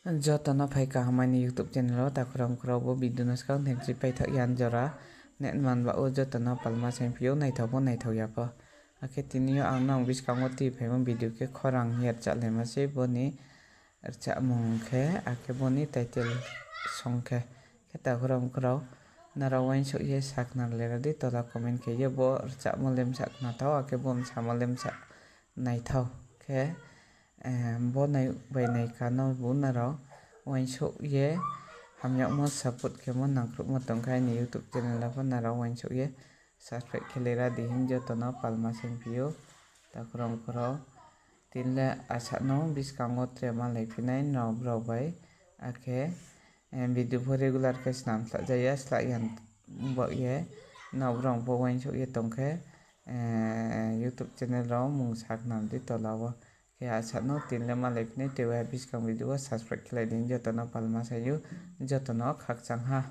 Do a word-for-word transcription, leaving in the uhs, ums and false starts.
Joto no phai kaham aini YouTube channel wo, takhu rao mkhu rao bo video no skang thengchi paithaoh ya jora. Net man ba wo joto no palma saingphi ou, naithao pho naithao ya pho. Akhe tini yo ang nang buskang wo tui phaimo video khe khorang ye rchahlaima se bo ni rchahmung khe, akhe bo ni title song khe. Khe takhu rao mkhu rao, nrao uaingsouh ye sakhnari lera di tola comment khe ye, bo rchahmo le bsa khnathao, akhe bo bsamo le bsa naithao khe, bo nai bai naikha no bu nrao uaingsouh ye hamyagmo support khemo nangkhruhmo tong khe aini YouTube channel no pho nrao uaingsouh ye subscribe khe lera di hing joto no palma saingphi ou, takhu rao mkhu rao. Tini le asa no buskang wo tre malaiphi nai nrao brao bai, akhe video pho regular khe snam slahja ya, slah ya baoh ye nrao brao pho uaingsouh ye tong khe, YouTube channel rao mung sakhnari di tola wo. Khe asa no tini le malaiphi nai, tre buskang video wo subscribe khelai di hing joto no palma sai ou, joto no khakchang ha.